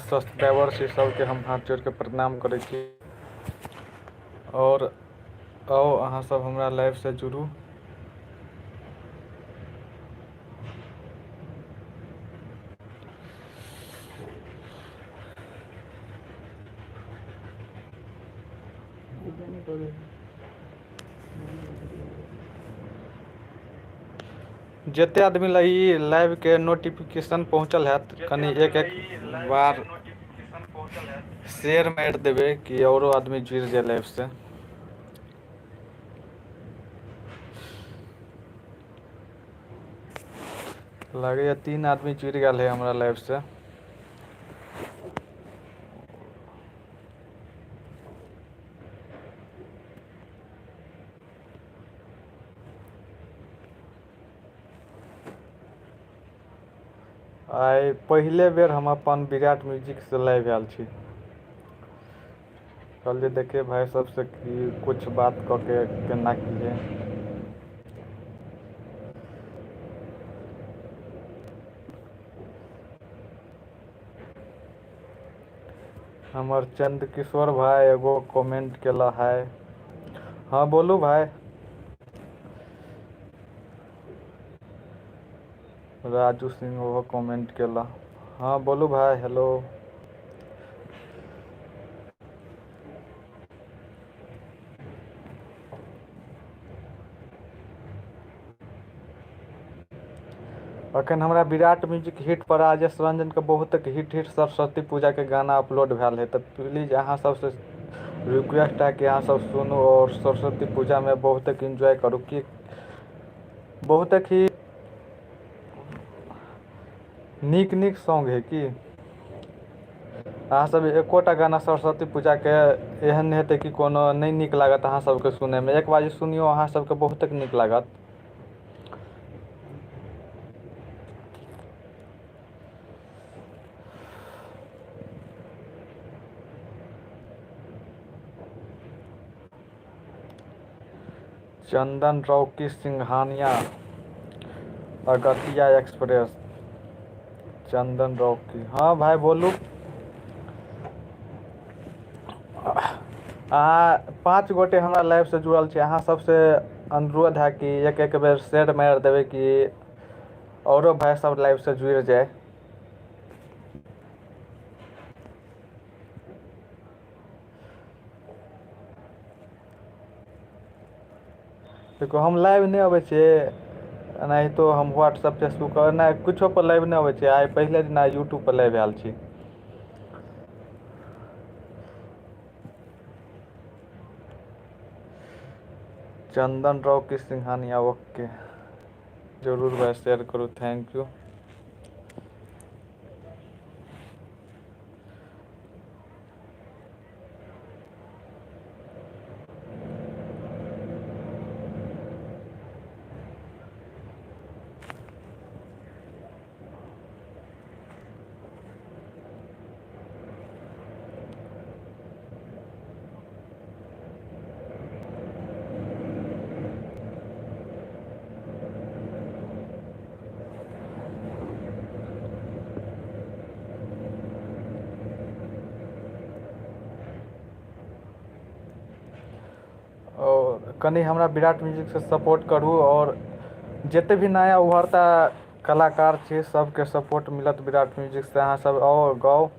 Subscriber छी सबके हम हाथ जोड़ि के प्रणाम करै छी। आओर आउ अहाँ सब हमरा लाइव से जुड़ू। जते आदमी लग ई लाइव के नोटिफिकेशन पहुँचल हैत कनि एक एक बार शेयर मारि देबै कि औरो आदमी जुड़ि जाय लाइव से। लगैया 3 आदमी जुड़ि गेल है हमरा लाइव से। आइ पहिले बेर हम अपन विराट म्यूजिक से लाइव आयल छी। कहलियै देखियै भाइ सबसे की कुछ बात कऽ के केना की है। हमर चंद्र किशोर भाई एगो कमेंट केला है। हाँ बोलू भाई। राजू सिंह ओहो कमेंट केला। हाँ बोलू भाई, हेलो। अखन हमरा विराट म्यूजिक हिट पर राजेश रंजन के बहुत हिट हिट सरस्वती पूजा के गाना अपलोड भेल है, तऽ प्लीज अहाँ सबसे रिक्वेस्ट है कि अहाँ सब सुनू और सरस्वती पूजा में बहुत एंजॉय करू कि बहुत ही नीक नीक सॉन्ग है की अहाँ सब एकोटा गाना सरस्वती पूजा के एहन नहि हेतै कि कोनो नहि नीक लागत अहाँ सबके सुनय में। एक बार जे सुनियौ अहाँ सबके बहुत नीक लागत। चंदन रॉकी सिंघानिया अगतिया एक्सप्रेस चंदन रॉकी। हाँ भाई बोलू। अहाँ 5 गोटे हमरा लाइव से जुड़ल छी, अहाँ सबसे अनुरोध है कि एक एक बेर शेयर मारि देबै कि औरो भाई सब लाइव से जुड़ि जाए। देखो हम लाइव नहि अबै छियै, एनाहितो हम व्हाट्सएप फेसबुक एना किछो पर लाइव नहि अबै छियै। आइ पहिले दिन आइ यूट्यूब पर लाइव आयल छी। चंदन रॉकी सिंघानिया ओके, जरूर भाई शेयर करू, thank you. और कनि हमरा विराट म्यूजिक से सपोर्ट करू और जते भी नया उभरता कलाकार छी सबके सपोर्ट मिलत विराट म्यूजिक से। अहाँ सब आओ गाओ।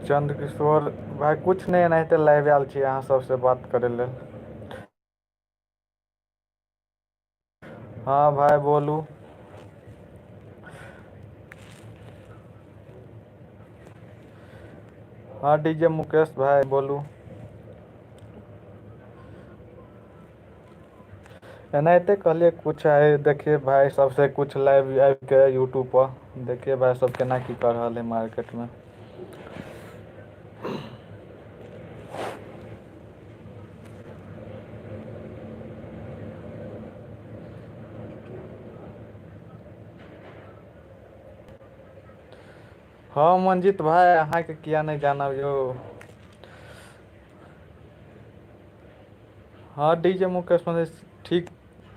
चंद्रकिशोर भाई कुछ नहीं, एनाहिते लाइव आयल छी अहाँ सबसे बात करे लेल। हाँ भाई बोलू। हाँ डीजे मुकेश भाई बोलू। एनाहिते कहलियै कुछ आइ देखिए भाई सबसे कुछ लाइव आबि के यूट्यूब पर देखिए भाई सब केना की कर रहल है मार्केट में। हँ मंजित भाय, अहाँके किया नहि जानब यौ। हँ डीजे मुकेश मनीष, ठीक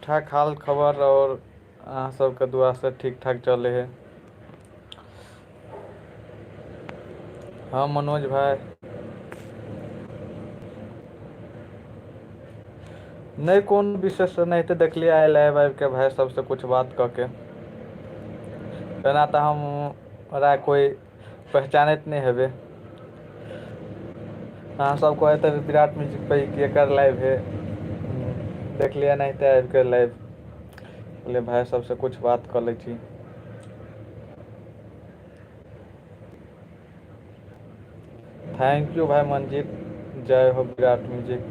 ठाक हाल खबर आओर अहाँ सबके दुआसँ ठीक ठाक चलै है। हँ मनोज भाय। नहि कोनो विशेष एनाहिते देखलियै आइ लाइव आबि कऽ भाय सबसँ कुछ बात कऽ के। एना तऽ हमरा कोइ पहचानैत नहि हेबै। अहाँ सब कहैत हेबै विराट म्यूजिक पे केकर लाइव है। देखलियै एनाहिते आबि कऽ लाइव, कहलियै भाय सबसँ कुछ बात कऽ लै छी। Thank you भाय मंजीत, जय हो विराट म्यूजिक।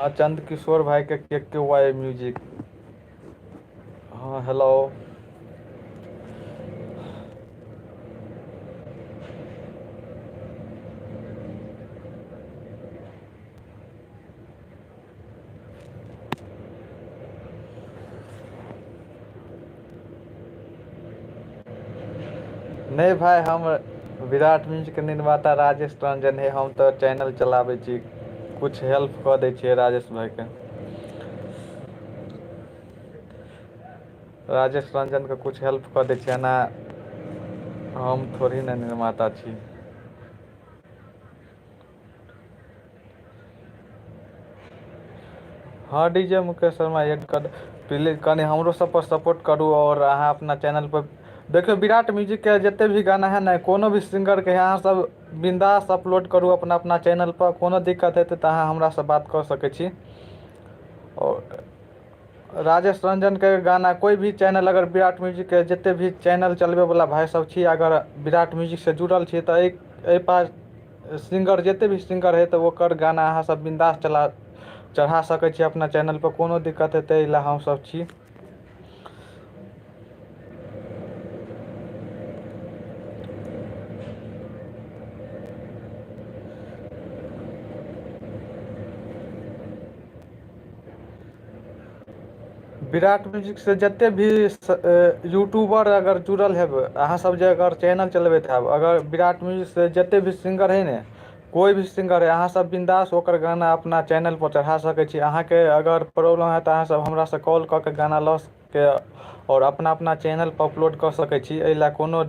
हँ चंद्र किशोर भाई के वाई म्यूजिक। हँ हेलो। नहि भाय, हम विराट म्यूजिक के निर्माता राजेश रंजन है, हम तऽ चैनल चलाबै छी, कुछ हेल्प कऽ दै छियै राजेश भाइके। राजेश रंजनके कुछ हेल्प कऽ दै छियै, एना हम थोड़ी ने निर्माता छी। हँ डीजे मुकेश शर्मा एड कर, प्लीज कनि हमरो सब पर सपोर्ट करू आओर अहाँ अपना चैनल पर देखियौ विराट म्यूजिकके जते भी गाना है ने, कोनो भी सिंगरके है, अहाँ सब बिन्दास अपलोड करू अपना अपना चैनल पर। कोनो दिक्कत हेतै तऽ अहाँ हमरासँ बात कऽ सकै छी। आओर राजेश रंजनके गाना कोइ भी चैनल अगर विराट म्यूजिकके जते भी चैनल चलबैवला भाय सब छी, अगर विराट म्यूजिकसँ जुड़ल छी तऽ एहि पास सिंगर जते भी सिंगर है तऽ ओकर गाना अहाँ सब बिन्दास चढ़ा सकै छी अपना चैनल पर। कोनो दिक्कत हेतै एहि लए हमसब छी। विराट म्यूजिक से जते भी यूट्यूबर अगर जुड़ल हेबै, अहाँ सब जे अगर चैनल चलबैत हैब, अगर विराट म्यूजिक से जते भी सिंगर है ने, कोइ भी सिंगर है, अहाँ सब बिन्दास ओकर गाना अपना चैनल पर चढ़ा सकै छी। अहाँके अगर प्रॉब्लम हैत तऽ अहाँ सब हमरासँ कॉल कऽ के गाना लऽ के आओर अपना अपना चैनल पर अपलोड कऽ सकै छी। एहि लए कोनो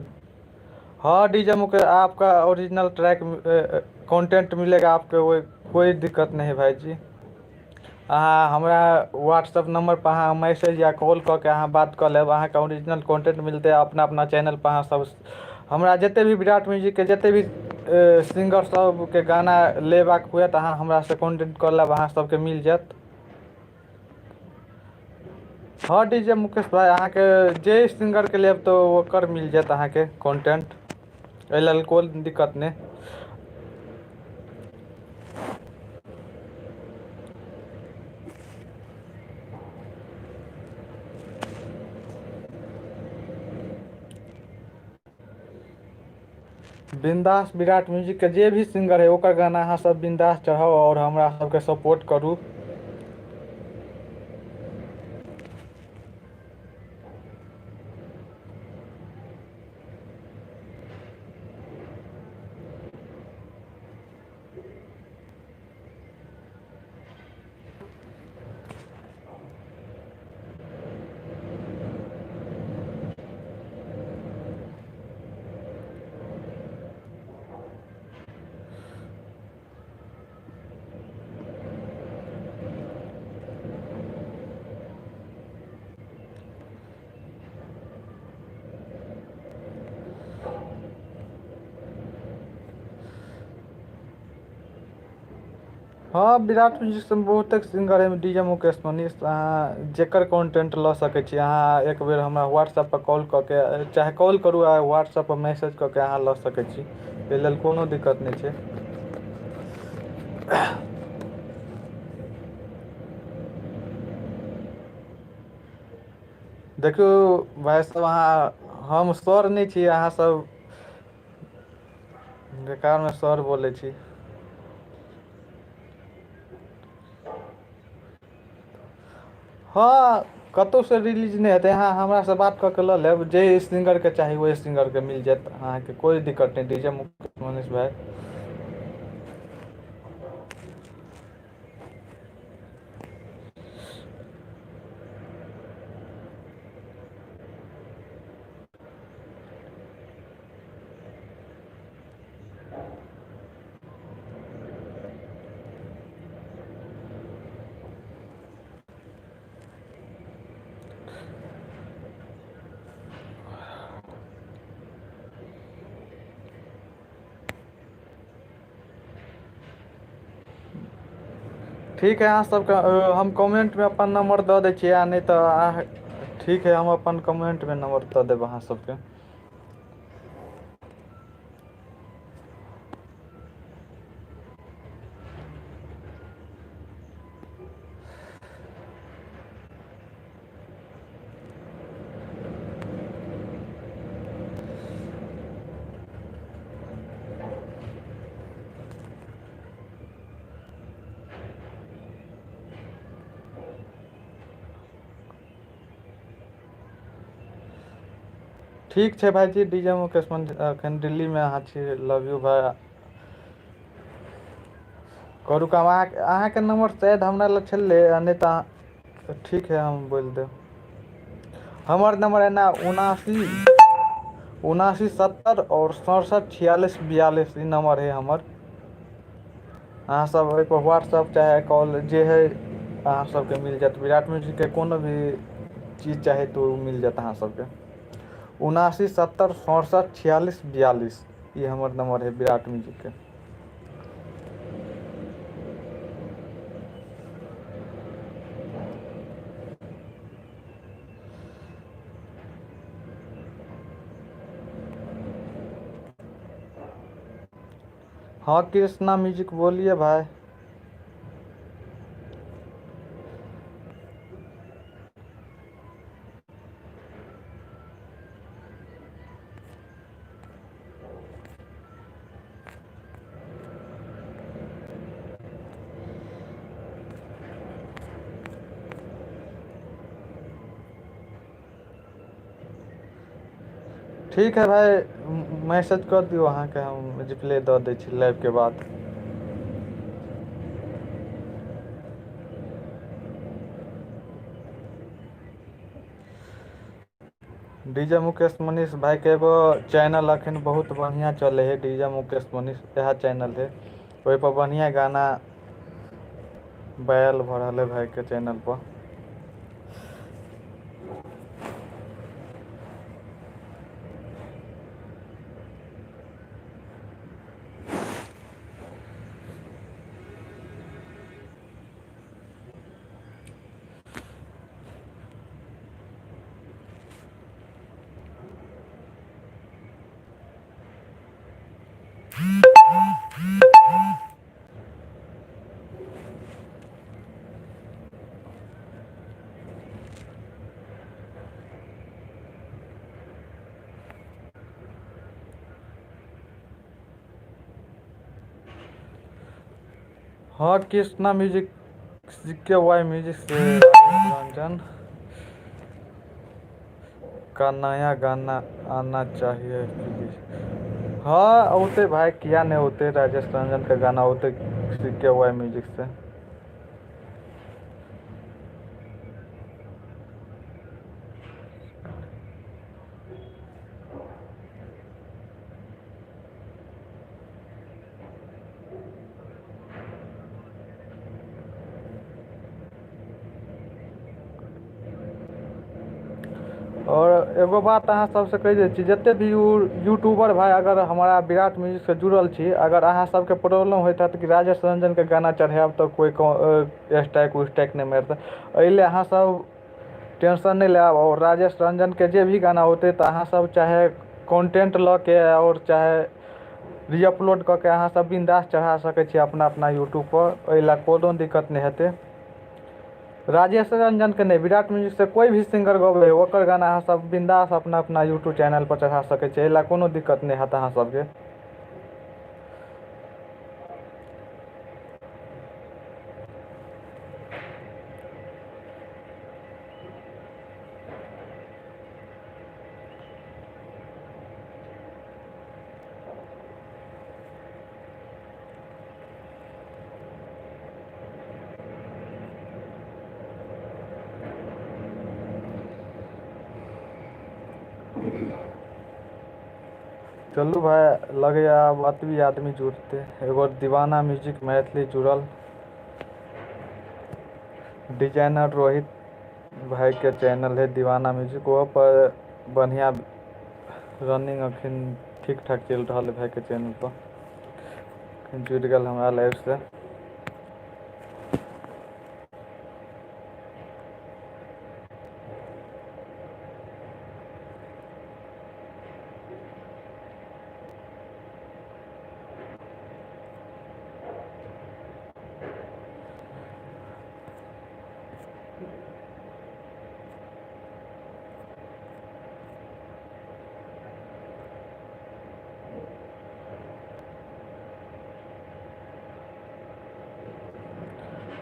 हँ डीजे मुकेश आपका ओरिजिनल ट्रैक कंटेंट मिलेगा आपके, कोई कोई दिक्कत नहीं है भाईजी। अहाँ हमरा व्हाट्सअप नम्बर पर अहाँ मैसेज या कॉल कऽ के अहाँ बात कऽ लेब, अहाँके ओरिजिनल कंटेंट मिलतै। अपना अपना चैनल पर अहाँ सब हमरा जते भी विराट म्यूजिक के जते भी सिंगर सबके गाना लेबाक हुए तऽ अहाँ हमरासँ कॉन्टेक्ट कऽ लेब, अहाँ सबके मिल जायत। हँ डीजे मुकेश भाई, अहाँके जे सिंगरके लेब तऽ ओकर मिल जायत अहाँके कंटेंट, एहि लेल कोइ दिक्कत नहि। बिंदास विराट म्यूजिक के जे भी सिंगर है ओकर गाना अहाँ सब बिंदास चढ़ाउ और हमरा सबके सपोर्ट करू। हँ विराट म्यूजिक से बहुते सिंगर है डीजे मुकेश मनीष, अहाँ जेकर कंटेंट लऽ सकै छी। अहाँ एक बेर हमरा व्हाट्सएप पर कॉल कऽ के, चाहे कॉल करू आ व्हाट्सएप पर मैसेज कऽ के अहाँ लऽ सकै छी, एहि लेल कोनो दिक्कत नहि छै। देखियौ भाइ सब, अहाँ हम सर नहि छी, अहाँ सब बेकारमे सर बोलै छी। हँ कतहुसँ रिलीज नहि हेतै। अहाँ हमरासँ बात कऽ के लऽ लेब, जे सिंगरके चाही ओहि सिंगरके मिल जायत अहाँके, कोइ दिक्कत नहि। डीजे मनीष भाइ, ठीक है, अहाँ सबके हम कमेंटमे अपन नंबर दऽ दै छियै, आ नहि तऽ अहाँ, ठीक है, हम अपन कमेंटमे नंबर दऽ देब अहाँ सबके। ठीक छै भाईजी, डीजे मुकेश एखन दिल्लीमे अहाँ छी, लव यू भाइ। करू काम। अहाँके नंबर शायद हमरा लग छलै, आ नहि तऽ ठीक है, हम बोलि देब। हमर नंबर एना 79 79 70 और 67 46 42, ई नंबर है हमर। अहाँ सब ओहिपर व्हाट्सअप चाहे कॉल जे है, अहाँ सबके मिल जायत। विराट म्यूजिकके कोनो भी चीज चाही तऽ ओ मिल जायत अहाँ सबके। 79 70 67 46 42, ई हमर नंबर है विराट म्यूजिकके। हाँ कृष्णा म्यूजिक, बोलिए भाई। ठीक है भाई, मैसेज कर दियौ अहाँके, हम रिप्लाई दऽ दै छी लाइवके बाद। डीजे मुकेश मनीष भाई के एगो चैनल अखन बहुत बढ़िया चले है, डीजे मुकेश मनीष इएह चैनल है, ओहि पर बढ़िया गाना वायरल भऽ रहल है भाई के चैनल पर। हाँ कृष्णा म्यूजिक के वाई म्यूजिक से राजेश रंजन का नया गाना आना चाहिए प्लीज। हाँ औते भाई, किया नहीं होते, राजेश रंजन का गाना होते के वाई म्यूजिक से। और एगो बात अहाँ सबसे कहि दै छी, जते भी यूट्यूबर भाई अगर हमारा विराट म्यूजिक से जुड़ल छी, अगर अहाँ सबके प्रॉब्लम होइत हैत कि राजेश रंजन के गाना चढ़ायब तऽ कोइ स्ट्राइक उस्ट्राइक नहि मारतै, एहि लए अहाँ सब टेंशन नहि लेब। और राजेश रंजन के जे भी गाना होतै तऽ अहाँ सब चाहे कंटेंट लऽ के और चाहे रीअपलोड कऽ के अहाँ सब बिंदास चढ़ा सकै छी अपना अपना यूट्यूब पर, एहि लए कोनो दिक्कत नहि हेतै। राजेश रंजन के नहि, विराट म्यूजिक से कोई भी सिंगर गबै ओकर गाना अहाँ सब बिंदास अपना अपना यूट्यूब चैनल पर चढ़ा सकै छी, एहि लए कोनो दिक्कत नहि हैत अहाँ सबके। चलू भाय, लगैया आब एतबी आदमी जुड़तै। एगो दीवाना म्यूजिक मैथिली जुड़ल, डिजाइनर रोहित भाई के चैनल है दीवाना म्यूजिक, ओहो पर बढ़िया रनिंग अखन ठीक ठाक चलि रहल है भाई के चैनल पर। जुड़ि गेल हमरा लाइव से।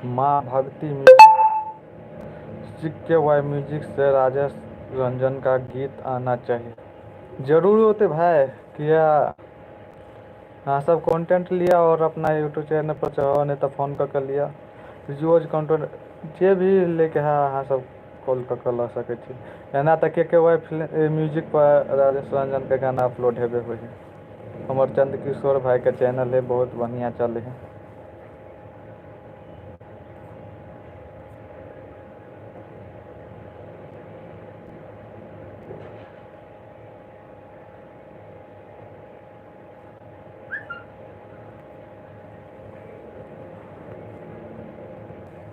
माँ भक्ति म्यूजिक के वाई म्यूजिक से राजेश रंजन का गीत आना चाहिए। जरूर होते भाई, किया अहाँ सब कंटेंट लिअ और अपना यूट्यूब चैनल पर चढ़ाओ, नहीं तऽ फोन कऽ के लिअ। रोज कंटेंट जे भी लैके है अहाँ सब कॉल कऽ के लऽ सकै छी। एना तऽ के वाई म्यूजिक पर राजेश रंजन के गाना अपलोड हेबे होइ है। हमर चंद्र किशोर भाई के चैनल है, बहुत बढ़िया चले है।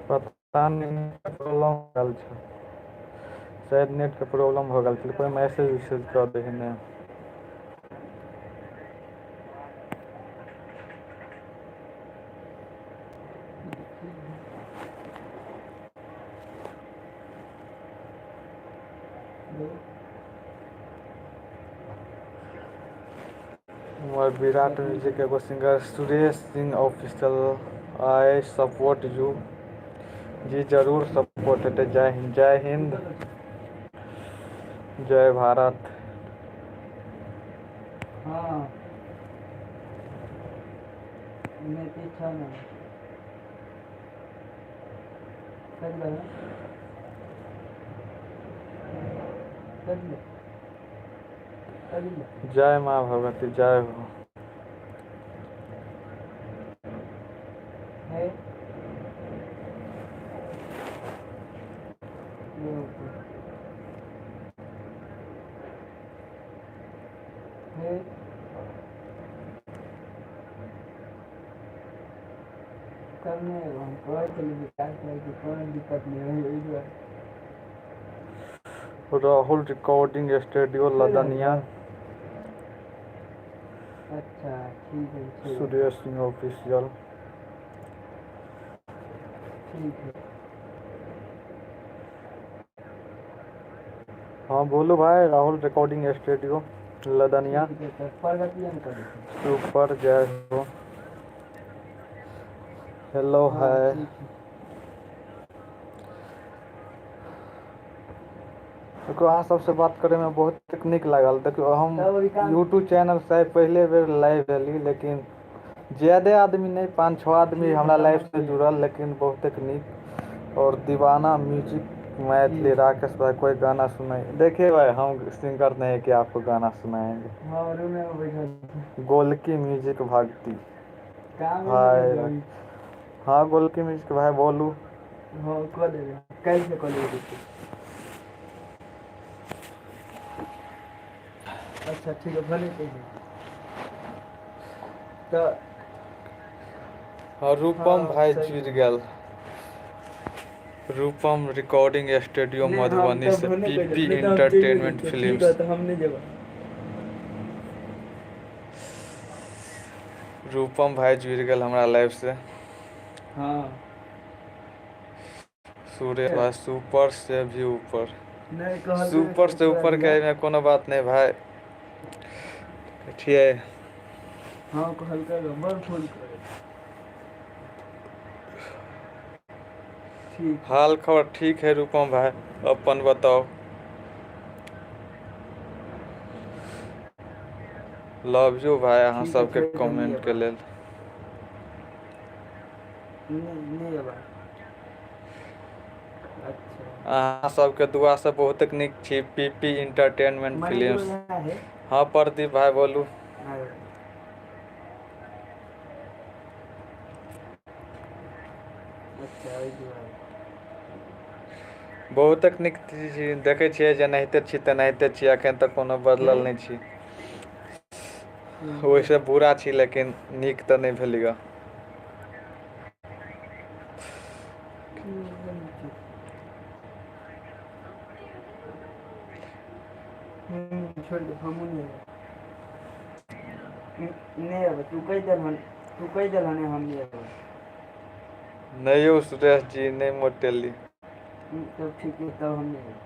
पता नहि प्रॉब्लम गेल छै, शायद नेट के प्रॉब्लम हो गेल छै। कोई मैसेज उसेज कऽ दै है ने। हमर विराट म्यूजिक एगो singer Suresh Singh official, I support you. जी जरूर सपोर्ट हेतै। जय हिंद, जय हिंद, जय भारत। हाँ, नहि पीछा नहि कट गया, कट गया, कट गया। जय माँ भगवती, जय हो। है ओके है। करने हम कहै छलियै विकास भाइके कोनो दिक्कत नहि होइ ओहि दुआरे। राहुल रिकॉर्डिंग स्टूडियो चलि रहल लदनिया। छै। अच्छा ठीक है, छै। सुरेश सिंह ऑफिशियल। ठीक है। हाँ बोलू भाई, राहुल रिकॉर्डिंग स्टूडियो लदनिया। ठीक है सर, प्रगतिएमे करै छी। सुपर, जय हो। हेलो। हाँ। हाय। ठीक है। देखियौ, अहाँ सबसँ बात करैमे बहुत नीक लागल। देखियौ, हम तब अभी काम यूट्यूब चैनल से पहिले बेर लाइव एली, लेकिन ज्यादे आदमी नहि, पाँच छओ आदमी ठीक है हमरा तब लाइव हम से नहीं जुड़ल, लेकिन बहुते नीक। और दीवाना म्यूजिक मैथिली ठीक है। राकेश भाई कोई गाना सुनाई। देखिए भाई, हम सिंगर नहीं है कि आपको गाना सुनाएंगे। हँ, रूममे बैठल छी। गोलकी म्यूजिक भक्ति काम है हाय। ने अभी। हाँ, गोलकी म्यूजिक भाई, बोलू। हँ, कऽ लेबै, काल्हिसँ कऽ लेबै देखियौ। अच्छा ठीक है, भने कहियौ तऽ। हाँ, रूपम हँ भाई सही जुड़ है। गेल। रूपम रिकॉर्डिंग स्टूडियो नहि हम मधुबनी तऽ से भने पी कहि पी देब, नहि तऽ हम चलियो इंटरटेनमेंट जैतियै। ठीक है फिल्म्स। तऽ हम नहि जेबै। रूपम भाई जुड़ गेल हमरा लाइव से। हँ। सूर्य भाई सुपर से भी ऊपर। नहि कहलकै सुपर से तोरा ऊपर के दिया। एहिमे कोनो बात नहि भाई, छियै। हँ, कहलकै बड़ फोन करै। ठीक है। हाल खबर ठीक है रूपम भाई, अपन बताओ। लव you भाई, अहाँ ठीक है। सबके छोड़ि दऽ, नहि कमेंट के अयबा। लेल। नहि, नहि अयबा। अच्छा। अहाँ सबके दुआ से बहुतेक नीक छी। पी पी इंटरटेनमेंट मणिपुर फिल्म्स। है। हँ प्रदीप भाई बोलू। अरे, अच्छा ओहि दुआरे। बहुतेक नीक छी, देखै छियै जेनाहिते छी तेनाहिते छी, एखन तक कोनो हे। बदलल नहि छी। हम्म। ओहिसँ बुरा छी लेकिन नीक तऽ नहि भेल यऽ। छोड़ि दे, हमहुँ नहि एबै। नहि अबै, तू कहि देलहन, तू कहि देलहन हम नहि अबै। नहि यौ सुरेश जी, नहि मोटेली। तब ठीक है, तब हम नहि एबै।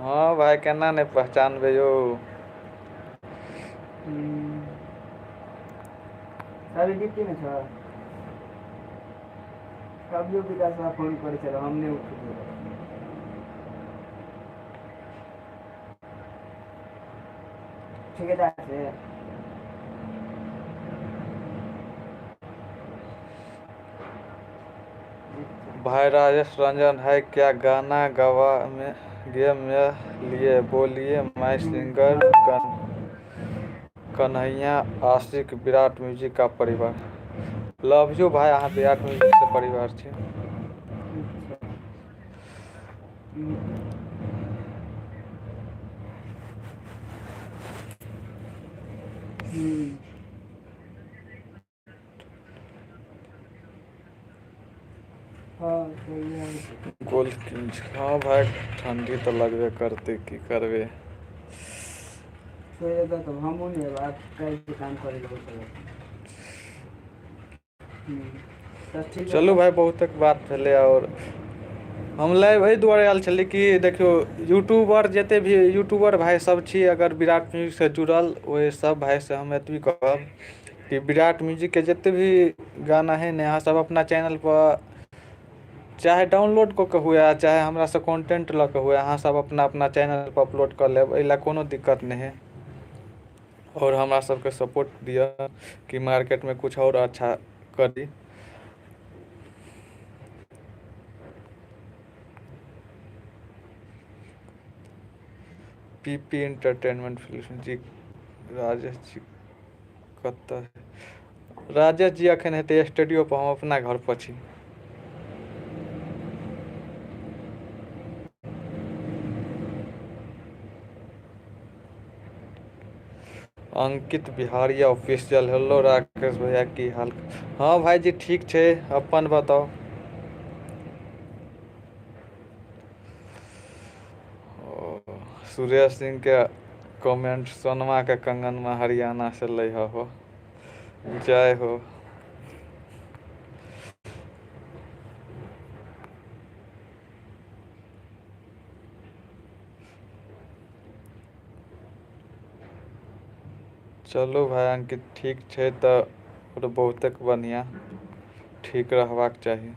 हँ भाई, केना नहि पहचानबै यौ। हम्म, अभी ड्यूटी मे छौ? कभियो विकास बा फोन करै छल, हम नहि उठबै। ठेकेदार से? अच्छा। भाई राजेश रंजन है क्या गाना गवा में गेम में लिए बोलिए my singer हाँ। कन्हैया आशिक विराट म्यूजिक का परिवार। लव यू भाई, अहाँ विराट म्यूजिक से परिवार छी। अच्छा। हम्म। हम्म, हाँ सही है। गोल। हँ भाई, ठण्डी तऽ लगबे करतै, की करबै। छोड़ि देतऽ तब हमहूँ नहि एबै आब, काल्हिसँ काम करै लगबै तब। तऽ ठीक है चलू तऽ। भाई, बहुतेक बात भेलै। आओर हम लाइव एहि दुआरे आयल छली कि देखियौ, यूट्यूबर जते भी यूट्यूबर भाई सब छी, अगर विराट म्यूजिकसँ जुड़ल, ओहि सब भाइसँ हम एतबी कहब कि विराट म्यूजिकके जते भी गाना है ने, अहाँ सब अपना चैनलपर चाहे डाउनलोड कऽ के हुए, चाहे हमरासँ कॉन्टेंट लऽ कऽ हुए, अहाँ सब अपना अपना चैनल पर अपलोड कऽ लेब। एहि लए कोनो दिक्कत नहि है। आओर हमरा सबके सपोर्ट दिअ कि मार्केटमे कुछ आओर अच्छा करी। पी पी इंटरटेनमेंट फिल्म जी, राजेश जी कतऽ? राजेश जी अखन हेतै स्टूडियो पर, हम अपना घर पर छी। अंकित बिहारिया ऑफिशियल, हेलो राकेश भैया, की हाल? हँ भाईजी, ठीक छै, अपन बताउ। ओ, सुरेश सिंह के कमेंट, सोनमा के कंगनमा हरियाणा से लै हो। जय हो। चलू भाइ अंकित, ठीक छै तऽ आओर बहुतेक बढ़िआँ, ठीक रहबाक चाही।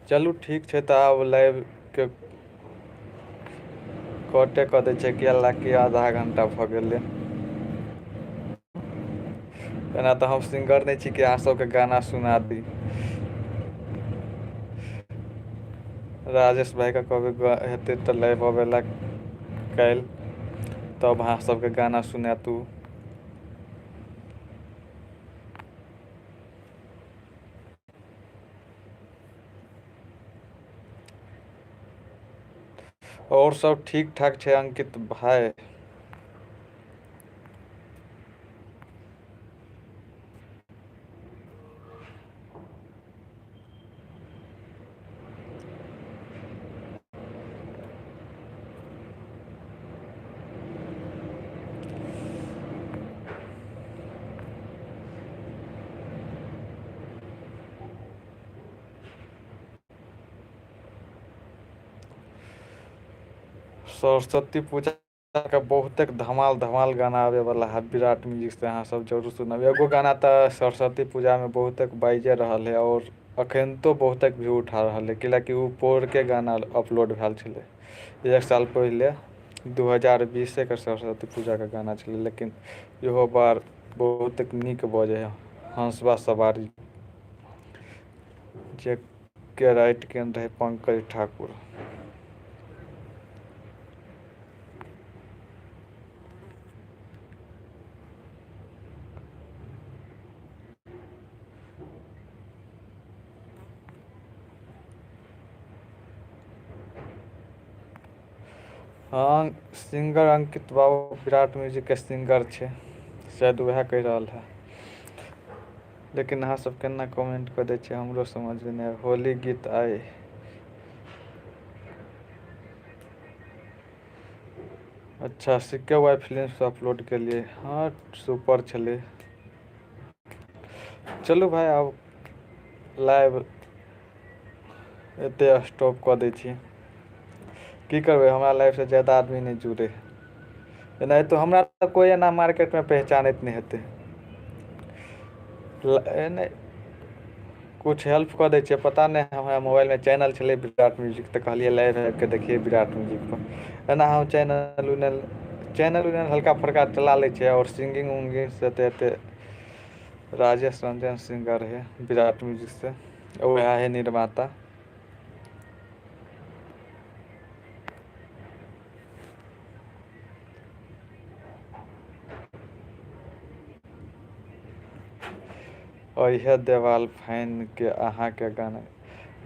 चलू ठीक छै, तऽ आब लाइवके कटे कऽ दै छै, किया कि आधा घंटा भऽ गेलै। एना तऽ हम सिंगर नहि छी कि अहाँ सबके गाना सुना दी। राजेश भाइके कहबै हेतै तऽ लाइव अबै लए काल्हि, तब अहाँ सबके गाना सुनातू। आओर सब ठीक ठाक छै अंकित भाई? सरस्वती पूजा के बहुते धमाल धमाल गाना आबे वाला है विराट म्यूजिक से, अहाँ सब जरूर सुनब। एगो गाना तऽ सरस्वती पूजा में बहुते बाजे रहल है और अखन तो बहुते व्यू उठा रहल है, कियाकि ओ पोर के गाना अपलोड भेल छलै एक साल पहिले, 2020 के सरस्वती पूजा के गाना छलै। लेकिन इहो बार बहुत नीक बजे है हंसबा सवारी, जे के राइट केने रहे पंकज ठाकुर। हाँ, सिंगर अंकित बाबू विराट म्यूजिक के सिंगर छै, शायद वएह कहि रहल है। लेकिन अहाँ सब केना कमेंट कऽ दै छियै हमरो समझ नहि आबै। होली गीत आइ अच्छा सिक्के वाई फिल्म से अपलोड केलियै, हाँ सुपर छलै। चलू भाई आब लाइव एते स्टॉप कऽ दै छी, की करबै, हमरा लाइव से ज्यादा आदमी नहि जुड़े, एनाहितो हमरा तऽ कोइ एना मार्केटमे पहचानैत नहि हेतै। नहि कुछ हेल्प कऽ दै छियै, पता नहि हमरा मोबाइलमे चैनल छलै विराट म्यूजिक, तऽ कहलियै लाइव आबिके देखियै विराट म्यूजिक पर। एना हम चैनल उनल चैनल उनल हल्का फुल्का चला लै छियै और सिंगिंग उंगिंग से तऽ एते राजेश रंजन सिंगर है विराट म्यूजिक से, वएह है निर्माता। अहे देवाल फैन के अहाँके गाना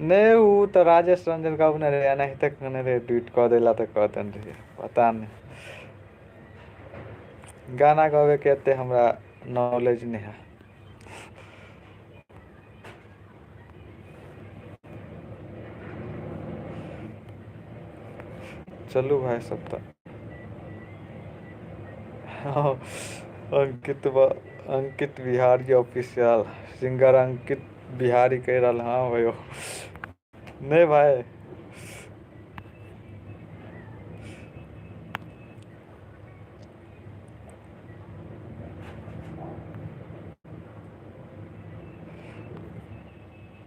नहि, ओ तऽ राजेश रंजन गबने रहै, एनाहिते कहने रहै ट्वीट कऽ देला तऽ कऽ देने रहियै, पता नहि गाना गाबैके एते हमरा नॉलेज नहि है। चलू भाई सब तऽ अंकित अंकित बिहारी ऑफिशियल सिंगर अंकित बिहारी कहि रहल, हाँ भाई नहीं भाई।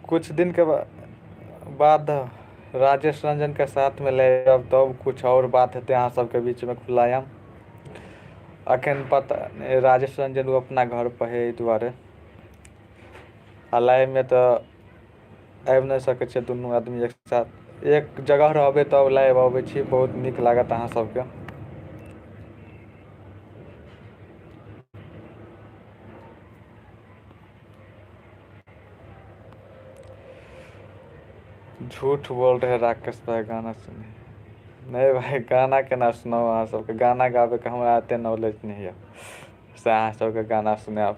कुछ दिन के बाद राजेश रंजन के साथ में ले आब तब कुछ और बात हेतै अहाँ सबके बीच में खुलायाम। अखन पता नहि, राजेश रंजन ओ अपना घर पर है एहि दुआरे, आ लाइव में तऽ आबि नहि सकै छै दुनू आदमी एक साथ, एक जगह रहबै तब लाइव अबै छी, बहुत नीक लागत अहाँ सबके। झूठ बोल रहे राकेश भाई गाना सुने नहीं भाई, गाना केना सुनाउ अहाँ सबके, गाना गाबैके हमरा एते नॉलेज नहि यऽ से अहाँ सबके गाना सुनायब।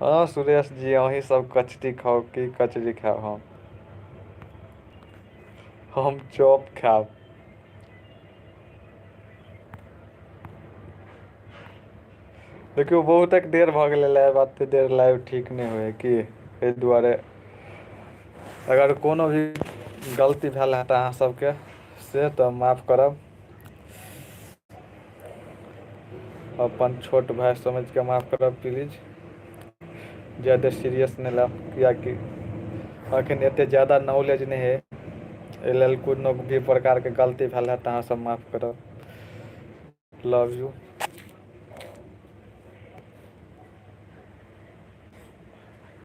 हाँ सुरेश जी अहीं सब कचरी खाउ, की कचरी खायब, हम चॉप खायब। देखियौ बहुतेक देर भऽ गेलै लाइव, एते देर लाइव ठीक नहि होइ है की, एहि दुआरे अगर कोनो भी गलती भेल है तऽ अहाँ सबके से तऽ माफ करब, अपन छोट भाय समझ के माफ करब प्लीज, ज्यादा सीरियस नहि लेब, कियाकि अखन एते ज्यादा नॉलेज नहि है, एहि लेल कोनो भी प्रकारके गलती भेल है तऽ अहाँ सब माफ करब। Love you.